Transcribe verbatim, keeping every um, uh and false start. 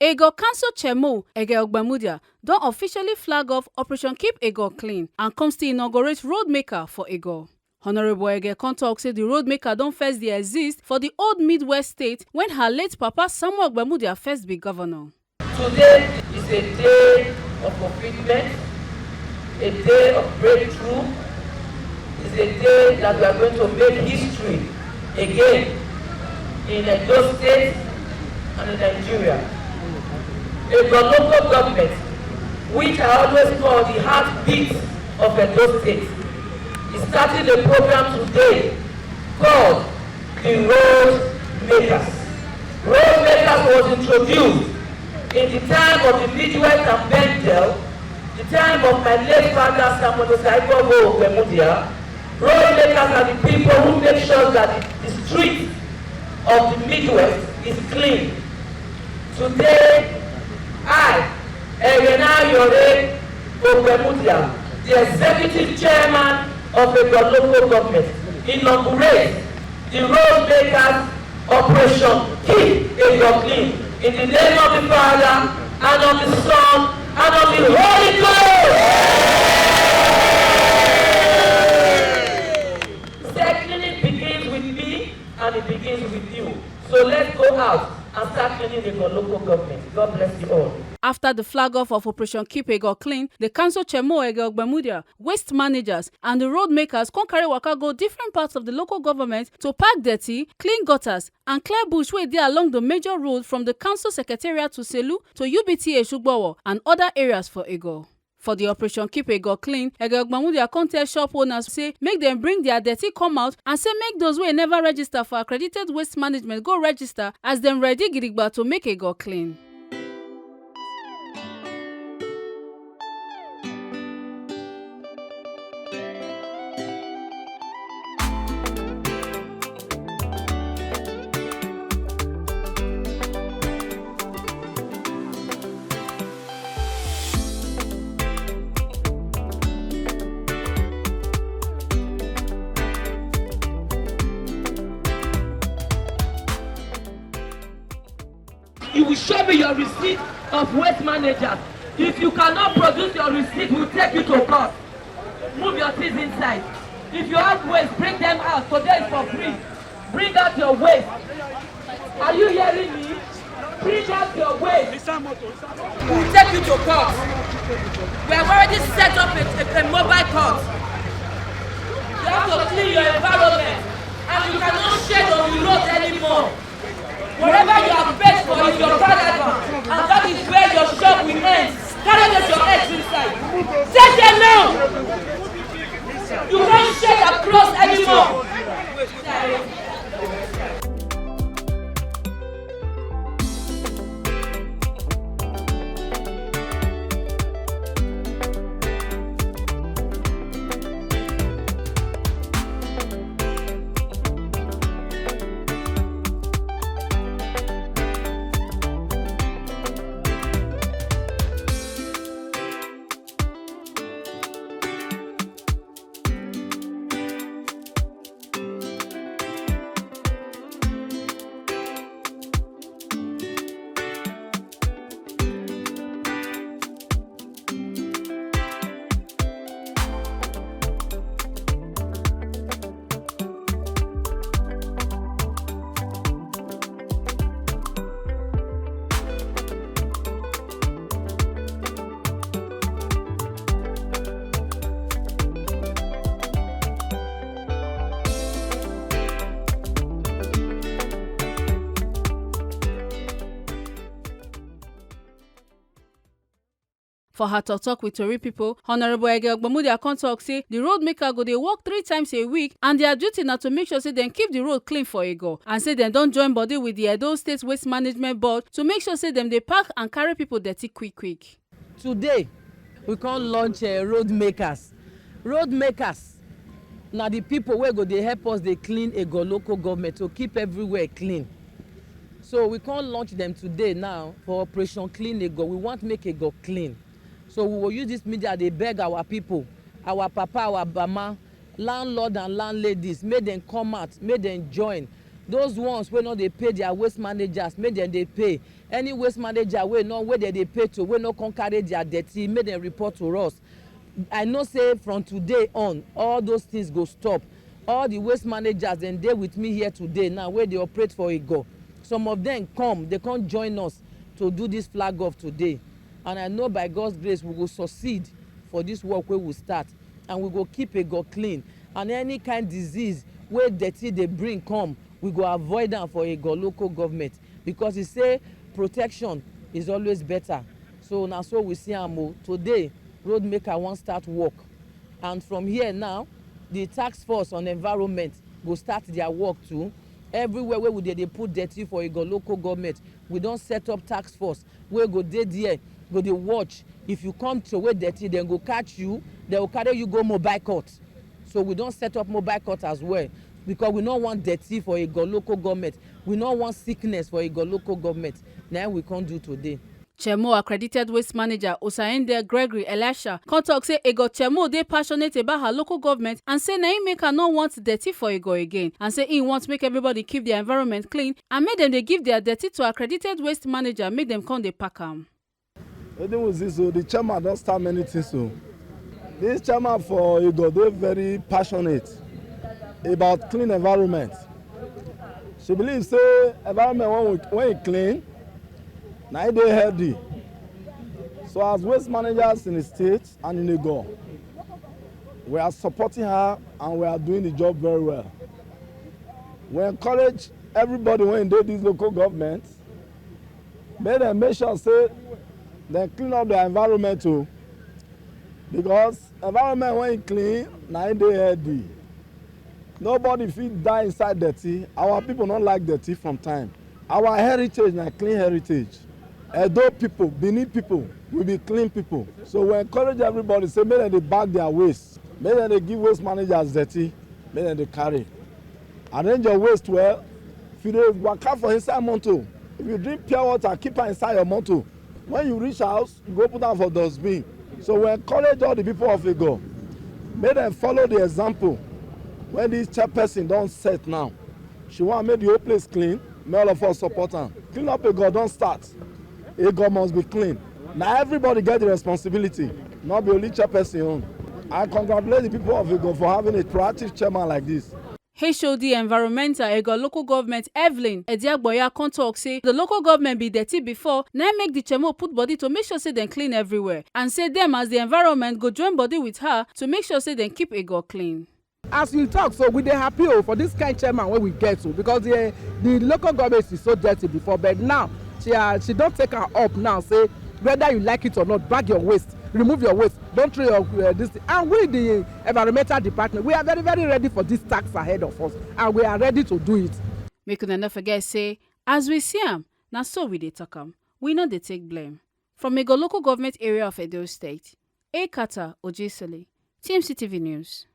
Ego Council Chairman Ege Ogbamudia don officially flag off Operation Keep Ego Clean and come still inaugurate road maker for Ego. Honorable Ege come talk say the road maker don first dey exist for the old Midwest state when her late papa Samuel Ogbamudia first be governor. Today is a day of fulfillment, a day of breakthrough. It's a day that we are going to make history again in Edo State and in Nigeria. Ego local government, which I always call the heartbeat of Edo State, is starting a program today called the Road Makers. Road Makers was introduced in the time of the Midwest and Bendel, the time of my late father Samuel Osaibo Ogbemudia. Road makers are the people who make sure that the, the streets of the Midwest is clean. Today, I, Egena Yore Ogbemudia, the executive chairman of Ego local government, inaugurate the road makers Operation Keep Ego Clean in the name of the Father and of the Son and of the Holy Ghost. Say cleaning begins with me and it begins with you. So let's go out and start cleaning the local government. God bless you all. After the flag off of Operation Keep Ego Clean, the council chairman Ege Ogbemudia, waste managers, and the road makers come carry waka go different parts of the local government to pack dirty, clean gutters, and clear bush wey dey along the major road from the council secretariat to Selu to U B T A Shugbowo and other areas for Ego. For the Operation Keep Ego Clean, Ege Ogbamudia come tell shop owners say make dem bring their dirty come out and say make those wey never register for accredited waste management go register as dem ready gidigba to make Ego clean. You will show me your receipt of waste managers. If you cannot produce your receipt, we'll take you to court. Move your things inside. If you have waste, bring them out. Today is for free. Bring out your waste. Are you hearing me? Bring out your waste. We'll take you to court. We have already set up a, a, a mobile court. You have to clean your environment, and you cannot shed on the road anymore. Whatever you have paid for is your calabar, and that is where your shop will end. Carry out your eggs inside. Take them now. You can't shed across anymore. For her tok tok with tori pipo, Honourable Ege Ogbomudia come tok say di road maker go dey work three times a week and dia duty na to make sure say dem keep di road clean for Ego, and say dem don join body with di Edo State Waste Management Board to make sure say dem dey pack and carry pipo dirty quick quick. Today, we come launch uh, road makers. Road makers na the people wey go dey help us dey clean Ego local government to keep everywhere clean. So we come launch them today now for Operation Clean Ego. We want make Ego clean. So we will use this media dey beg our people, our papa, our bama, landlord and landladies, make dem come out, make dem join. Those ones wey no dey pay their waste managers, make dem dey pay. Any waste manager wey no, wey dem dey pay to, wey no come carry their dirty, make dem report to us. I know say from today on, all those things go stop. All the waste managers dem dey with me here today now, wey dey operate for Igo. Some of them come, they come join us to do this flag off today. And I know by God's grace, we go succeed for this work wey we start. And we go keep Igo clean. And any kind disease wey dirty dey bring come, we go avoid am for Igo local government, because e say protection is always better. So na so we see am o. Today, road maker wan start work. And from here now, the task force on environment go start their work too. Everywhere wey we dey, dey put dirty for Igo local government, we don set up task force wey go dey there, go dey watch. If you come throway dirty, dem go catch you, dem go carry you go mobile court. So we don set up mobile court as well, because we no want dirty for Igo local government. We no want sickness for Igo local government. Na im we come do today. Chemo accredited waste manager Osaende Gregory Elisha come talk say Ego Chemo dey passionate about her local government and say na im make her no want dirty for Ego again, and say im want make everybody keep their environment clean and make dem dey give their dirty to accredited waste manager, make dem come dey pack am. Wetin we see so, the chairman don start many things so. This chairman for Ego dey very passionate about clean environment. She believe say environment when we, when e clean, na e dey healthy. So as waste managers in the state and in Ego, we are supporting her and we are doing the job very well. We encourage everybody wey dey this local government, make dem make sure say dem clean up their environment o, because environment wey e clean, na e dey healthy. Nobody fit die inside dirty. Our people no like dirty from time. Our heritage na clean heritage. Edo people, Benin people, we be clean people. So we encourage everybody say make dem dey bag their waste, make dem dey give waste managers dirty, make dem dey carry. Arrange your waste well. If you dey waka for inside motor, if you drink pure water, keep am inside your motor. When you reach house, you go put am for dustbin. So we encourage all the people of Ego, make dem follow the example wey this chairperson don set now. She wan make the whole place clean, make all of us support am. Clean up Ego don start. Ego must be clean. Na everybody get the responsibility, no be only chairperson own. I congratulate the people of Ego for having a proactive chairman like this. H O D Environmental Ego Local Government Evelyn Ediagboya come talk say the local government be dirty before, na im make the Chemo put body to make sure say dem clean everywhere, and say dem as the environment go join body with her to make sure say dem keep Ego clean. As you talk so, we dey happy o for this kind chairman wey we get o, because the, the local government is so dirty before, but now she, uh, she don take am up now, say whether you like it or not, bag your waste, remove your waste, don throw your, uh, this thing. And we, the environmental department, we are very, very ready for this task ahead of us, and we are ready to do it. Make una no forget say, as we see am, na so we dey talk am. We no dey take blame. From Ego Local Government Area of Edo State, Ekata Ojesele, T M C T V News.